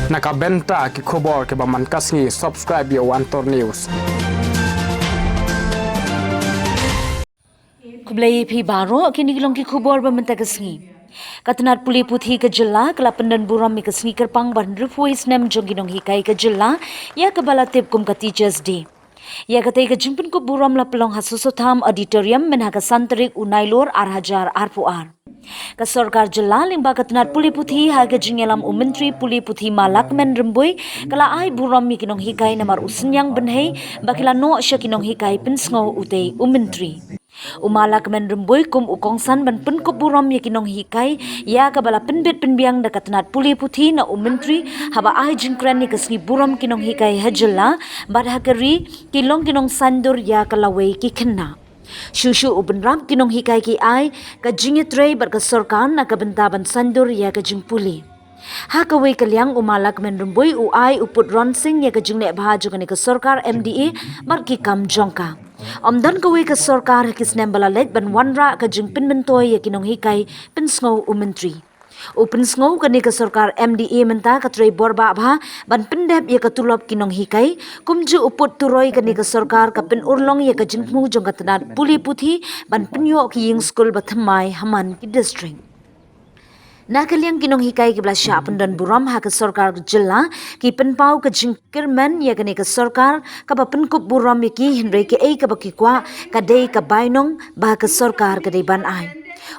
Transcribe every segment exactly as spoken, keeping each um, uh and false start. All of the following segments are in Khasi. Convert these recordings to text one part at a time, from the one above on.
Na ka bynta ki khubor kiba man ka sngi, subscribe ïa u Antor News. Khublei phi baroh, kine ki long ki khubor ba mynta ka sngi. Ka tnat pule puthi ka jylla ka la pyndon burom ïa ka sngi kyrpang ba hynriewphew snem jong ki nonghikai ka jylla, ïa kaba la tip kum ka Teachers Day. Ïa katei ka jingpynkup burom la pynlong ha Sosotham Auditorium mynha ka san tarik u Nailur ar hajar arphew ar. Ka sorkar jylla lyngba ka tnat pule puthi ha ka jingïalam u Myntri Pule Puthi Ma Lakmen Rymbui ka la ai burom ïa ki nonghikai namar u synñiang bynhei ba ki la noh sha ki nonghikai, pynsngew utei u Myntri. U Ma Lakmen Rymbui kum u kongsan ban pynkup burom ïa ki nonghikai, ïa kaba la pynbit pynbiang da ka tnat pule puthi na u Myntri, haba ai jingkren ïa ka sngi burom ki nonghikai ha jylla bad ha ka ri, ki long ki nongsaiñdur ïa ka lawei ki khynnah. Shuh shuh u bynrap ki nonghikai ki ai ka jingïatrei bad ka sorkar na ka bynta ban saiñdur ïa ka jingpule. Ha kawei ka liang u Ma Lakmen Rymbui u ai u pud ronsing ïa ka jingleh bha jong kane ka sorkar M D A bad ki kam jong ka. Ym don kawei ka sorkar ha ki snem ba la leit ban wanrah ka jingpynmyntoi ïa ki nonghikai, pynsngew u Myntri. U pynsngew kane ka sorkar M D A mynta ka trei bor bah bha ban pyndep ïa ka tulop ki nonghikai, kumjuh u pud turoi kane ka sorkar ka pynurlong ïa ka jingthmu jong ka tnat pule puthi ban pynïoh ki ïing skul ba thymmai ha man ki district. Na ka liang ki nonghikai kiba la shah pyndon burom ha ka sorkar jylla ki pynpaw ka jingkyrmen ïa kane ka sorkar kaba pynkup burom ïa ki, hynrei kaei kaba ki kwah ka dei ka bainong ba ka sorkar ka dei ban ai.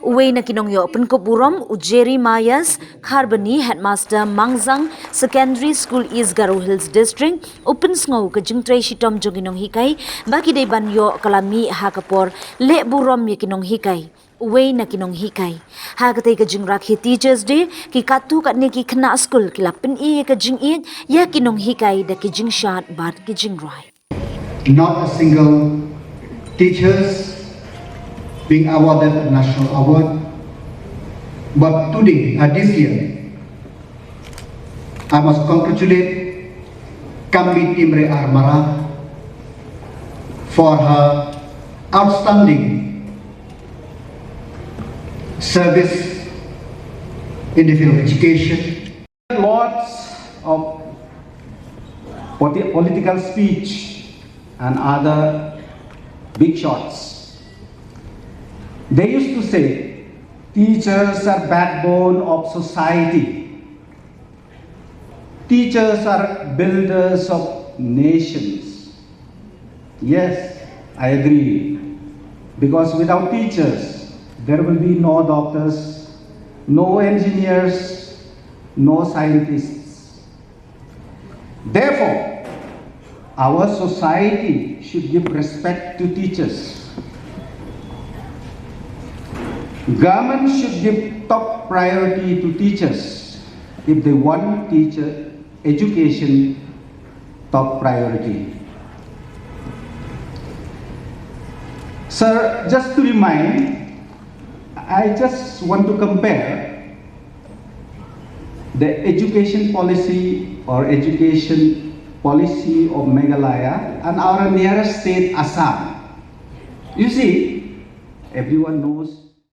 Uwei na ki nongïoh pynkup burom u Jeremias Kharbani, headmaster Mangzang Secondary School, East Garo Hills District, u pynsngew ka jingtrei shitom jong ki nonghikai ba ki dei ban ïoh ka la mih ha ka por leh burom ïa ki nonghikai. Uwei na ki nonghikai. Ha katei ka jingrakhe Teachers Day, ki katto katne ki khynnah skul ki la pyni ïa ka jingïeit ïa ki nonghikai da ki jingshad bad ki jingrwai. Not a single teachers being awarded a national award, but today, uh, this year, I must congratulate Kambi Timre Armara for her outstanding service in the field of education. Lots of politi-, political speech and other big shots. They used to say, "Teachers are backbone of society. Teachers are builders of nations." Yes, I agree. Because without teachers, there will be no doctors, no engineers, no scientists. Therefore, our society should give respect to teachers. Government should give top priority to teachers if they want teacher education top priority. Sir, just to remind, I just want to compare the education policy or education policy of Meghalaya and our nearest state, Assam. You see, everyone knows